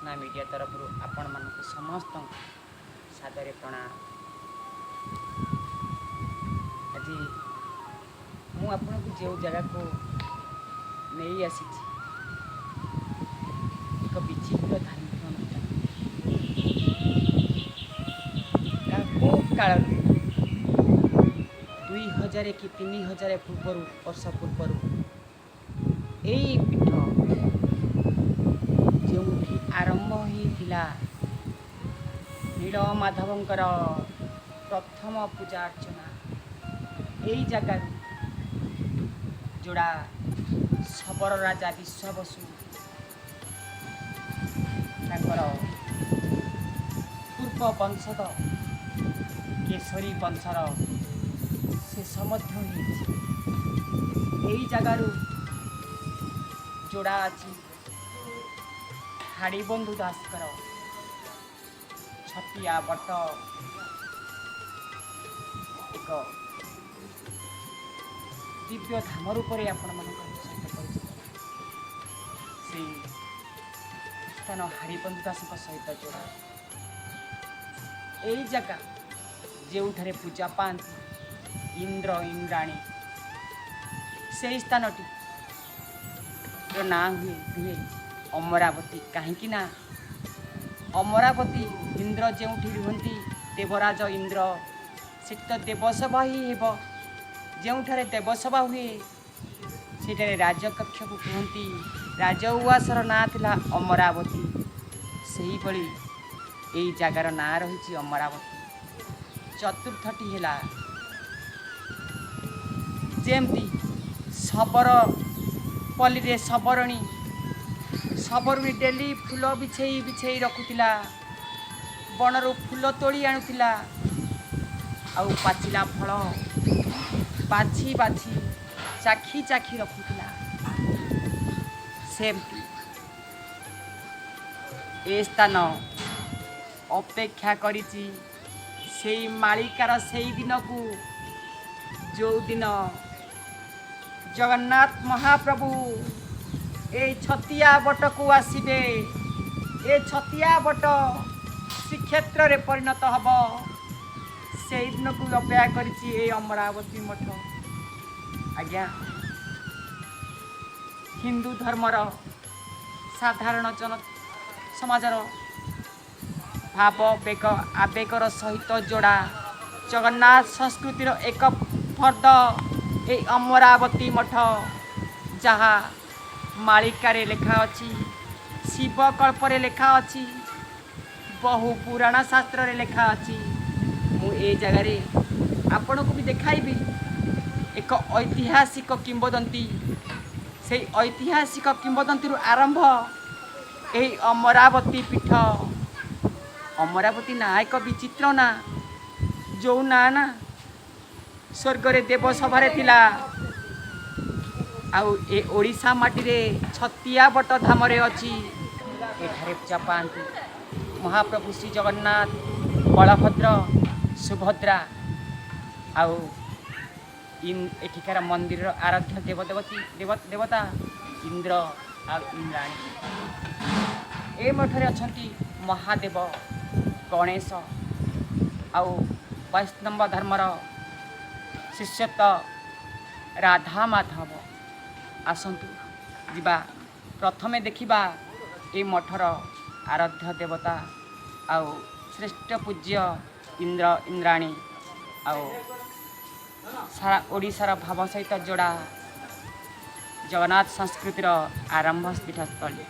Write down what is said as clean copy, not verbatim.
Ratna media ତରଫରୁ ଆପଣମାନଙ୍କୁ ସମସ୍ତଙ୍କୁ ସାଦରେ ପ୍ରଣାମ। ଆଜି ମୁଁ ଆପଣଙ୍କୁ ଯେଉଁ ଜାଗାକୁ ନେଇ ଆସିଛି, ଏକ ବିଚିତ୍ର ଧାର୍ମିକ ଅନୁଷ୍ଠାନ। ତାହା କେଉଁ କାଳରୁ, 2000 କି 3000 ପୂର୍ବରୁ, ବର୍ଷ ପୂର୍ବରୁ ଏଇ ପୀଠ ଯେଉଁଠି ଆରମ୍ଭ ହୋଇଥିଲା ନୀଳମାଧବଙ୍କର ପ୍ରଥମ ପୂଜା ଅର୍ଚ୍ଚନା, ଏଇ ଜାଗାରୁ ଯୋଡ଼ା ଶବର ରାଜା ବିଶ୍ୱବସୁ ତାଙ୍କର ପୂର୍ବ ବଂଶଦ କେଶରୀ ବଂଶର ଶେଷ ମଧ୍ୟ ହେଇଛି। ଏଇ ଜାଗାରୁ ଯୋଡ଼ା ଅଛି ହାଡ଼ିବନ୍ଧୁ ଦାସଙ୍କର ଛତିଆ ବଟ, ଏକ ଦିବ୍ୟ ଧାମ ରୂପରେ ଆପଣମାନଙ୍କ ସହିତ ପରିଚିତ। ସେଇ ସ୍ଥାନ ହାଡ଼ିବନ୍ଧୁ ଦାସଙ୍କ ସହିତ ଯୋଡ଼ା। ଏଇ ଜାଗା ଯେଉଁଠାରେ ପୂଜା ପାଆନ୍ତି ଇନ୍ଦ୍ର ଇନ୍ଦ୍ରାଣୀ, ସେଇ ସ୍ଥାନଟି ର ନାଁ ରୁହେ ଅମରାବତୀ। କାହିଁକି ନା ଅମରାବତୀ, ଇନ୍ଦ୍ର ଯେଉଁଠି ରୁହନ୍ତି, ଦେବରାଜ ଇନ୍ଦ୍ର, ସେଠି ତ ଦେବସଭା ହିଁ ହେବ। ଯେଉଁଠାରେ ଦେବସଭା ହୁଏ, ସେଠାରେ ରାଜକକ୍ଷକୁ କୁହନ୍ତି, ରାଜ ଉଆସର ନାଁ ଥିଲା ଅମରାବତୀ। ସେହିଭଳି ଏଇ ଜାଗାର ନାଁ ରହିଛି ଅମରାବତୀ। ଚତୁର୍ଥଟି ହେଲା, ଯେମିତି ଶବର ପଲ୍ଲୀରେ ଶବରୁଣୀ ଡେଲି ଫୁଲ ବିଛେଇ ବିଛେଇ ରଖୁଥିଲା, ବଣରୁ ଫୁଲ ତୋଳି ଆଣୁଥିଲା ଆଉ ପାଚିଲା ଫଳ ବାଛି ବାଛି ଚାଖି ଚାଖି ରଖୁଥିଲା, ସେମିତି ଏ ସ୍ଥାନ ଅପେକ୍ଷା କରିଛି ସେଇ ମାଳିକାର ସେଇ ଦିନକୁ, ଯେଉଁଦିନ ଜଗନ୍ନାଥ ମହାପ୍ରଭୁ ଏଇ ଛତିଆ ବଟକୁ ଆସିବେ, ଏ ଛତିଆ ବଟ ଶ୍ରୀକ୍ଷେତ୍ରରେ ପରିଣତ ହେବ। ସେଇ ଦିନକୁ ଅପେକ୍ଷା କରିଛି ଏଇ ଅମରାବତୀ ମଠ। ଆଜ୍ଞା, ହିନ୍ଦୁ ଧର୍ମର ସାଧାରଣ ଜନ ସମାଜର ଭାବ ବେଗ ଆବେଗର ସହିତ ଯୋଡ଼ା ଜଗନ୍ନାଥ ସଂସ୍କୃତିର ଏକ ଫର୍ଦ୍ଦ ଏଇ ଅମରାବତୀ ମଠ, ଯାହା ମାଳିକାରେ ଲେଖା ଅଛି, ଶିବକଳ୍ପରେ ଲେଖା ଅଛି, ବହୁ ପୁରାଣ ଶାସ୍ତ୍ରରେ ଲେଖା ଅଛି। ମୁଁ ଏ ଜାଗାରେ ଆପଣଙ୍କୁ ବି ଦେଖାଇବି ଏକ ଐତିହାସିକ କିମ୍ବଦନ୍ତୀ। ସେଇ ଐତିହାସିକ କିମ୍ବଦନ୍ତୀରୁ ଆରମ୍ଭ ଏହି ଅମରାବତୀ ପୀଠ। ଅମରାବତୀ ନାଁ ଏକ ବିଚିତ୍ର ନାଁ, ଯେଉଁ ନାଁ ନା ସ୍ୱର୍ଗରେ ଦେବସଭାରେ ଥିଲା ଆଉ ଏ ଓଡ଼ିଶା ମାଟିରେ ଛତିଆ ବଟ ଧାମରେ ଅଛି। ଏଠାରେ ପୂଜା ପାଆନ୍ତି ମହାପ୍ରଭୁ ଶ୍ରୀ ଜଗନ୍ନାଥ, ବଳଭଦ୍ର, ସୁଭଦ୍ରା ଆଉ ଏଠିକାର ମନ୍ଦିରର ଆରାଧ୍ୟ ଦେବଦେବତୀ ଦେବ ଦେବତା ଇନ୍ଦ୍ର ଆଉ ଇନ୍ଦ୍ରାଣୀ। ଏ ମଠରେ ଅଛନ୍ତି ମହାଦେବ, ଗଣେଶ ଆଉ ବୈଷ୍ଣବ ଧର୍ମର ଶିଷ୍ୟତ୍ୱ ରାଧା ମାଧବ। ଆସନ୍ତୁ ଯିବା, ପ୍ରଥମେ ଦେଖିବା ଏ ମଠର ଆରାଧ୍ୟ ଦେବତା ଆଉ ଶ୍ରେଷ୍ଠ ପୂଜ୍ୟ ଇନ୍ଦ୍ର ଇନ୍ଦ୍ରାଣୀ ଆଉ ସାରା ଓଡ଼ିଶାର ଭାବ ସହିତ ଯୋଡ଼ା ଜଗନ୍ନାଥ ସଂସ୍କୃତିର ଆରମ୍ଭ ପୀଠସ୍ଥଳୀ।